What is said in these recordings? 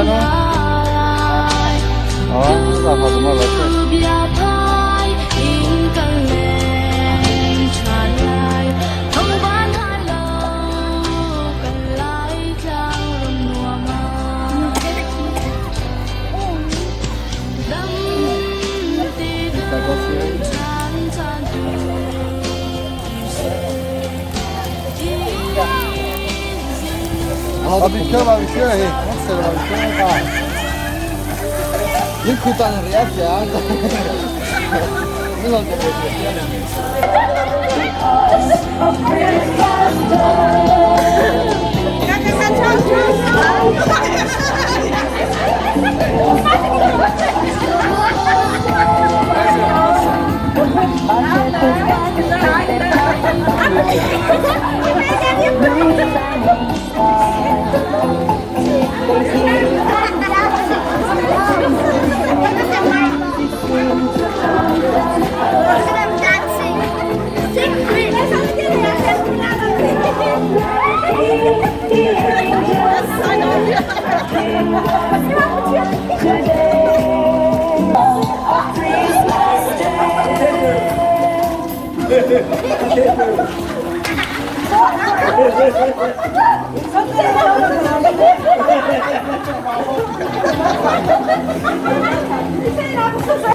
no? Oh, za fa ma la che. 你裤裆是也这样子，你老这个。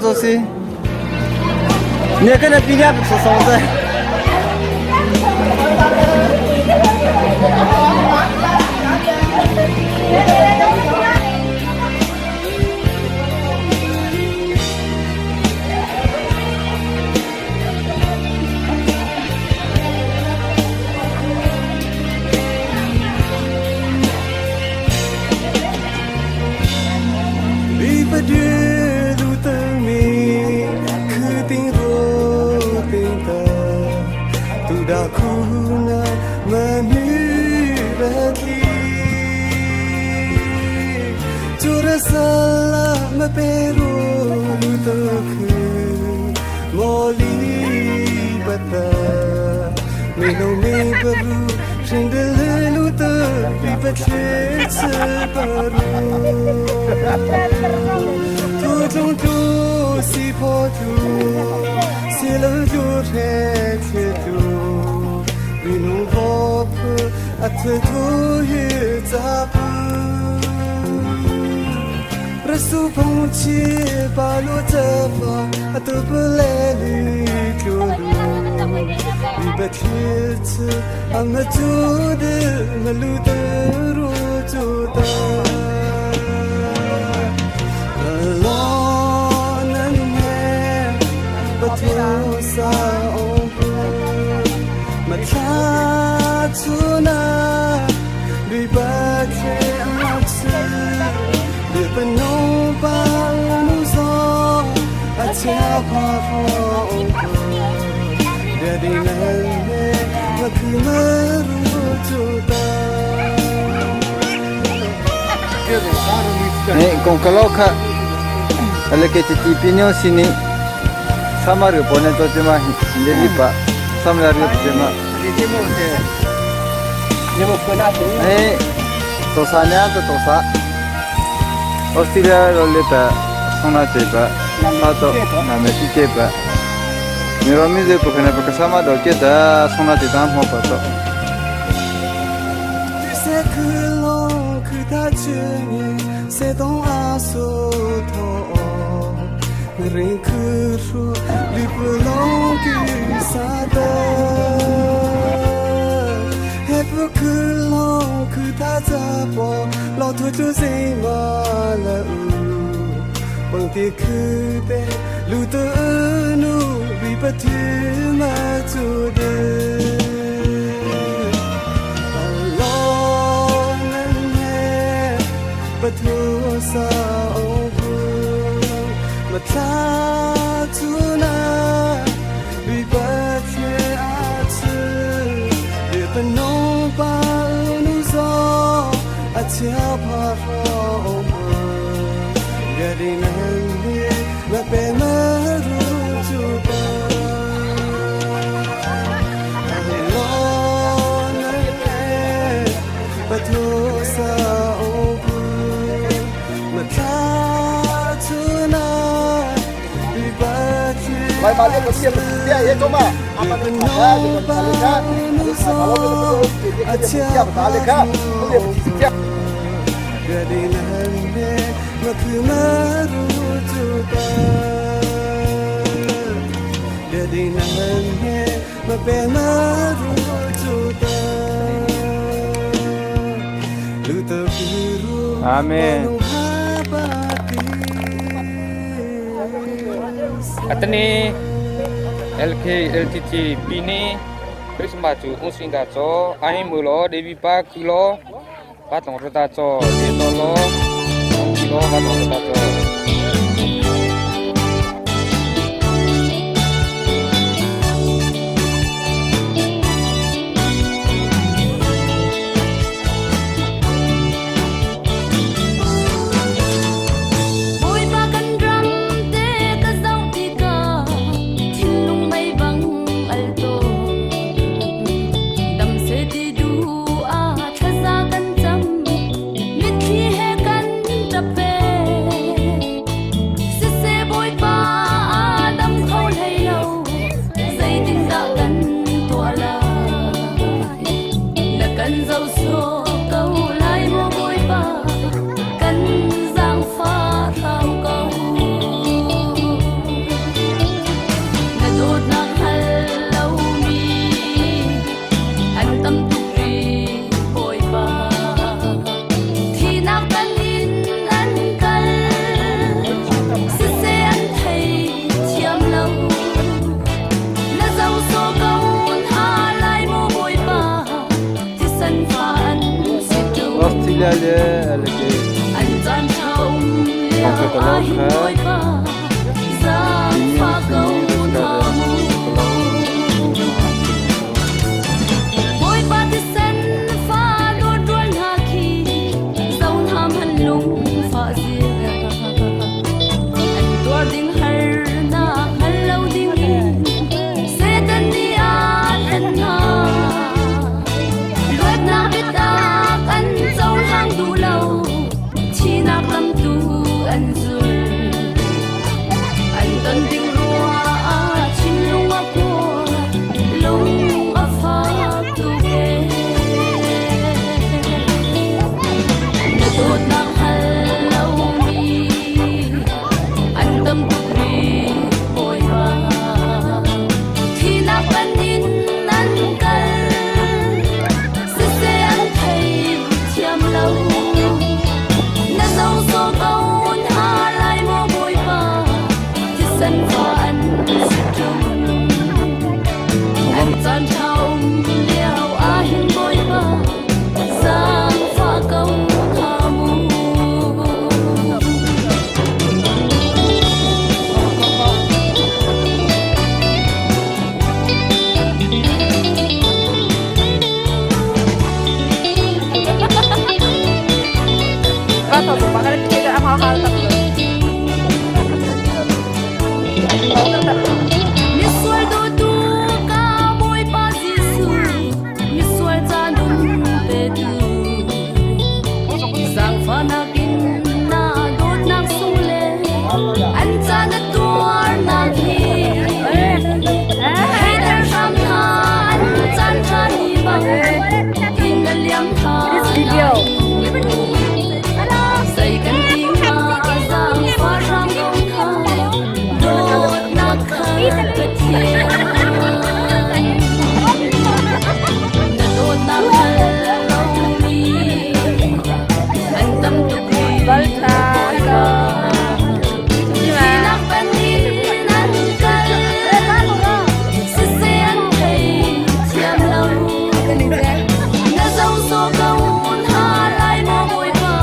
这是，你跟那比两个出生的。 Kong kalau kha ale ke ti pinyo sini sama ru pone to jema hindi pa samla ru jema eh to sa nya to to sa Australia ro le pa sona che pa sa to na me ti che pa mi ro mi je po khana pa sama do che ta sona ti tam ho pa to Amen. Atani LK LTT pini Christmas chu ung da cho ai mu lo Devi pa ku lo pa tong ta cho de to lo ki lo pa tong ta cho. Bawipa kan ram te ka zoh tikah thinlung mei bang al tawn. Dam seh ti duh ah thlaza kan cam, mitthli he kan ṭap ve. Siseh Bawipa a dam kho hlei lo, zeitindah kan tuah lai? Na kan zoh sawh ko lai maw Bawipa, kan zaangfah hram ko. Na dawtnak hngal lomi an tam tuk rih Bawipa. Thihnak tan in an kal, siseh an thei thiam lo. Na zoh sawh ko hna lai maw Bawipa, thisen fa an si ṭung. Australia le LK An caan ṭha um lio ahhin Bawipa, zaangfah ko hna mu. Bawipa thisen fa dawt rual hna khi zo hna hmanh lungfah zia. An tuar ding harnak hngal lo dingin Satan nih a hlen hna. Luatnak biatak an cohlang duh lo, thihnak lam tu an zul. An ton ding ruah ah thinlung a kua, lung a fak tuk ee. Na dawtnak hngal lomi an tam tuk rih Bawipa. Thihnak panin an kal, siseh an thei thiam lo. Na zoh sawh ko hna lai maw Bawipa, thisen fa an si ṭung. An caan ṭha um lio ahhin Bawipa, zaangfah ko hna mu. Misual dawtu ka Bawipa Jesuh, misual ca nun petu. Zaangfahnak in na dawtnak sung le an ca na tuarnak hi. Theiter hram hna an caan ṭha ni bang in na liam hna lai. Zei kan ti hnga zaangfah hram ko hna, dawtnak kha Pathian. Na dawtnak hngal lomi an tam tuk rih Bawipa. Thihnak panin an kal, siseh an thei thiam lo. Na zoh sawh ko hna lai maw Bawipa,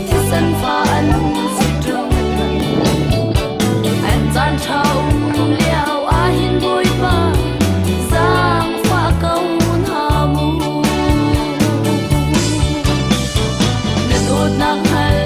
thisen fa an si ṭung. An caan ṭha um lio ahhin Bawipa, zaangfah ko hna mu. Na dawtnak hngal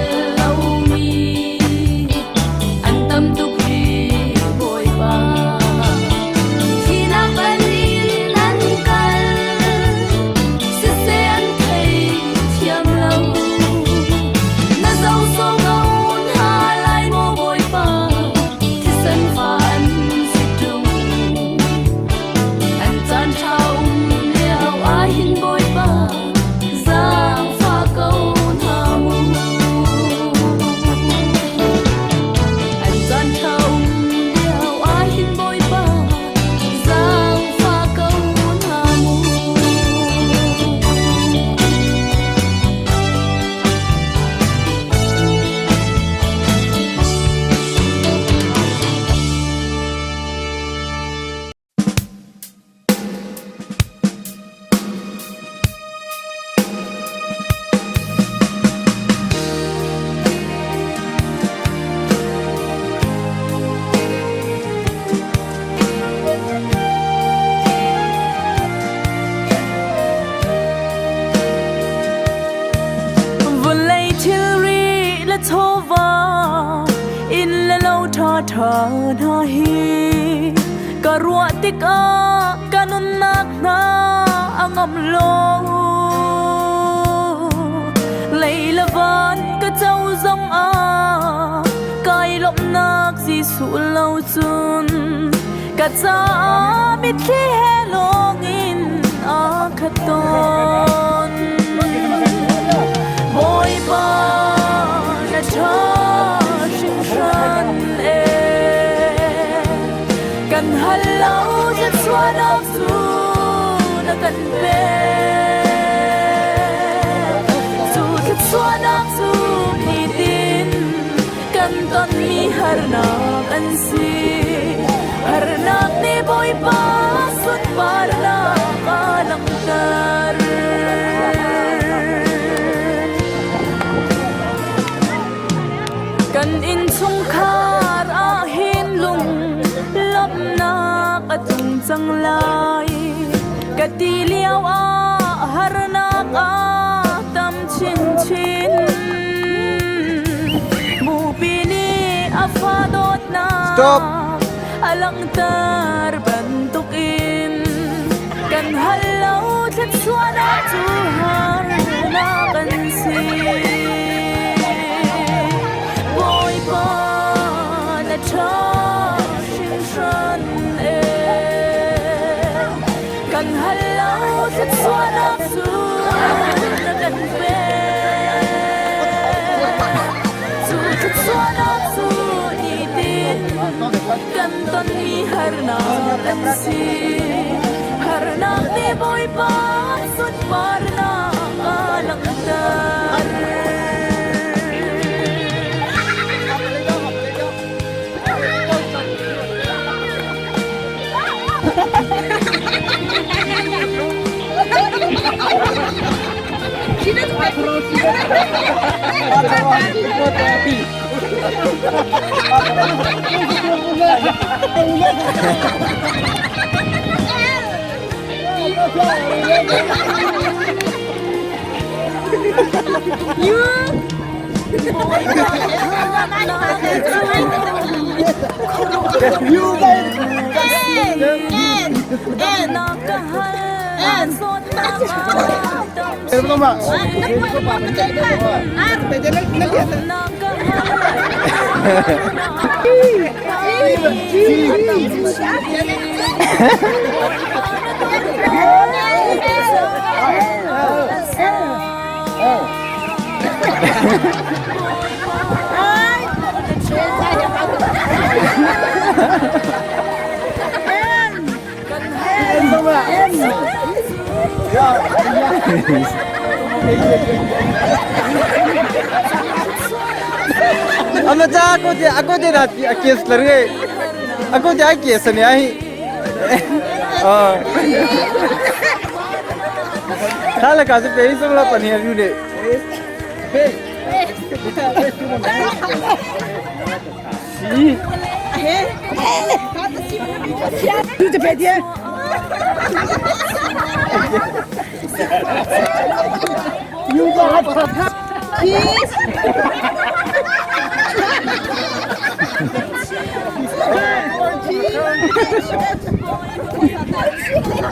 le chawva inn le lo ṭhaṭha hna hi ka ruah tikah ka nunnak hna a ngam lo. Lei le van ka co zong ah kai lawmhnak Jesuh lo cun ka caah mitthli he lawngin a khat tawn. Bawipa na ṭha hringhran e kan hal lo thluachuahnak cu na kan pek. Cu thluachuahnak cu nitin kan tonmi harnak an si. Harnak nih Bawipa sunparnak a langhter. Kan innchungkhar ah hin lung lawmhnak a tlung cang lai. Ka ti lio ah harnak a tam chinchin. Mupi nih a fa dawtnak Stop. a langhter bantukin kan hal lo thluachuahnak cu harnak an si. Bawipa na ṭha hringhran e kan hal lo thluachuahnak cu na kan pek. Cu thluachuahnak cu nitin kan tonmi harnak an si. Harnak nih Bawipa sunparnak a langhter. Ama cha ako te ako te na case lare ako te case ne ai ah thala ka se pe sumla pani aru ne si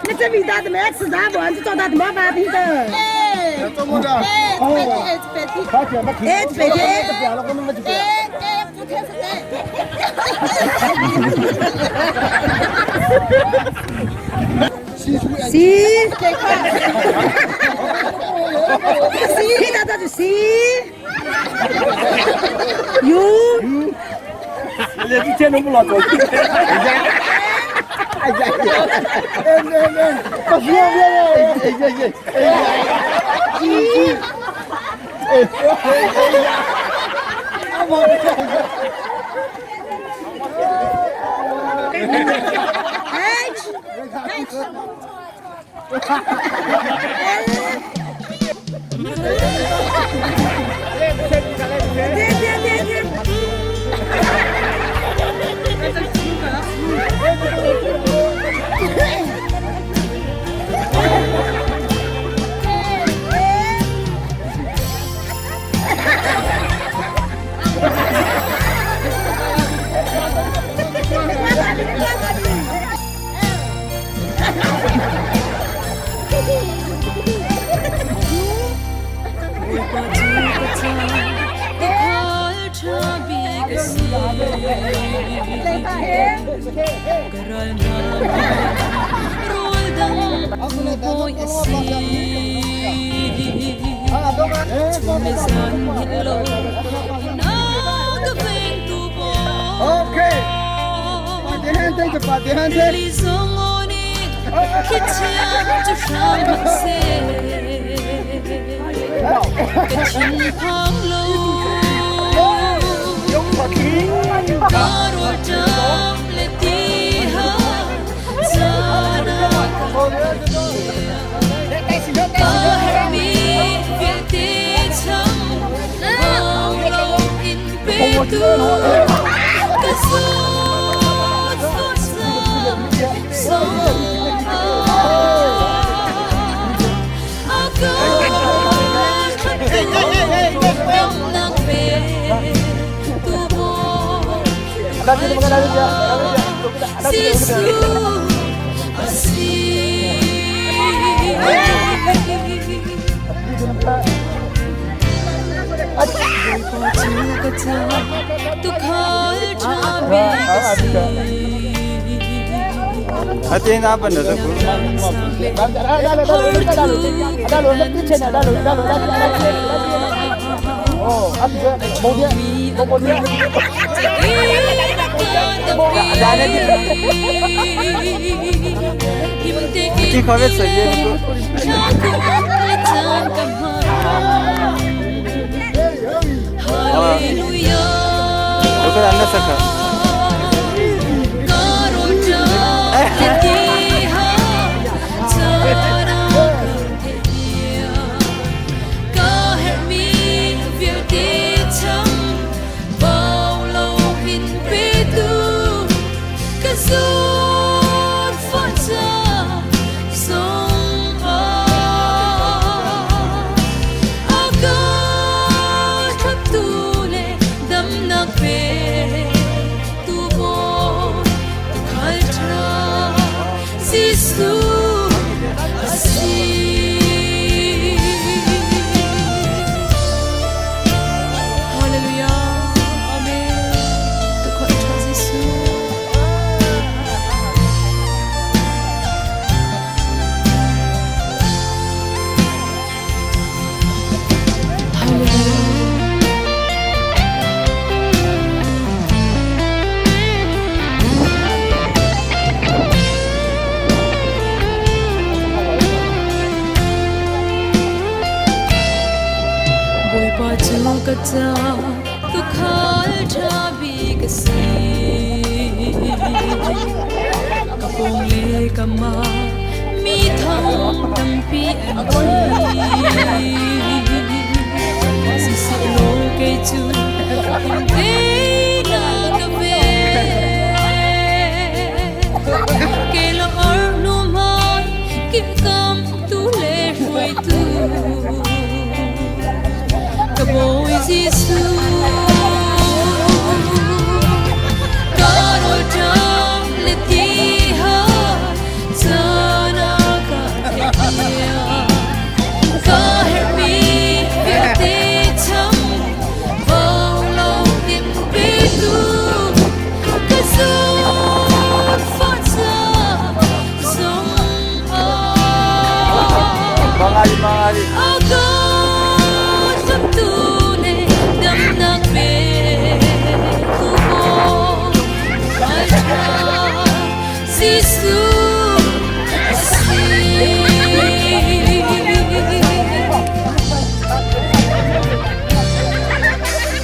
你这味道怎么吃啥不？你找他怎么办的？哎，哎，白天，是，是，大家就是有。对对对对。Ka ral hna rawl dang bawi a si. Chun le zan hngilh lo na ka vengtu Okay. Rili zong aw nih thlichia cu hram hmanh Ka thinphang lo. Ka rawlṭam le tihal caan ah ka herhmi vialte chang hau lo in petu ka zawt Ate na ban da ku. Ki khawe saye ko. Ko anna saka. Bawipa cu ka ca tuukhal ṭha bik a si. Ka pawng le ka mah mi thong tampi an thi. Sihsehlaw kei cu him tein a ka ven. Ke lo ar hnu hmai kilkam tu le hruaitu ka Bawi Jesuh. Ka rawlṭam le tihal caan ah ka theihpiak. Ka herhmi vialte cham vau lo in petu ka zawnfah ca zong ah. Mangali mangali. A ka thlaptu le damnak petu Bawi Jesuh a si.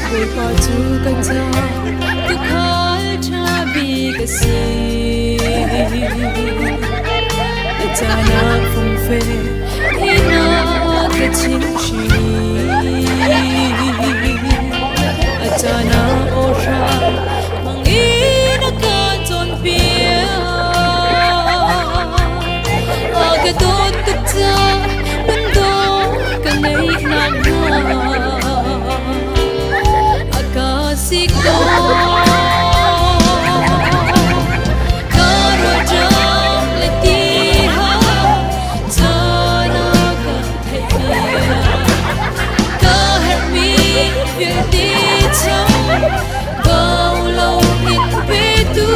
Bawipa cu ka ca tuukhal ṭha bik a si. Ka canak fungfe hinak ka chimhhrin. A canak awhra mangin a ka cawnpiak. A ka dawt tuk caah lungdong ka ngeih nakhnga a ka sik tawn. Ka rawlṭam le tihal caan a ka theihpiak. Ka herhmi vialte cham bau loin petu.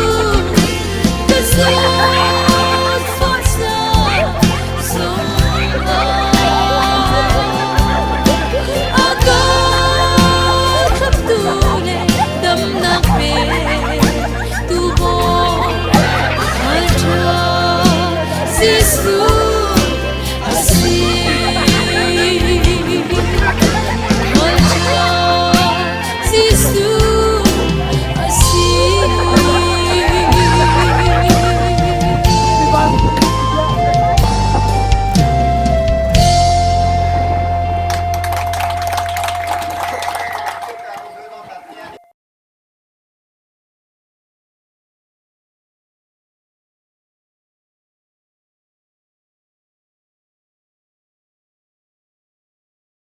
Jesuh.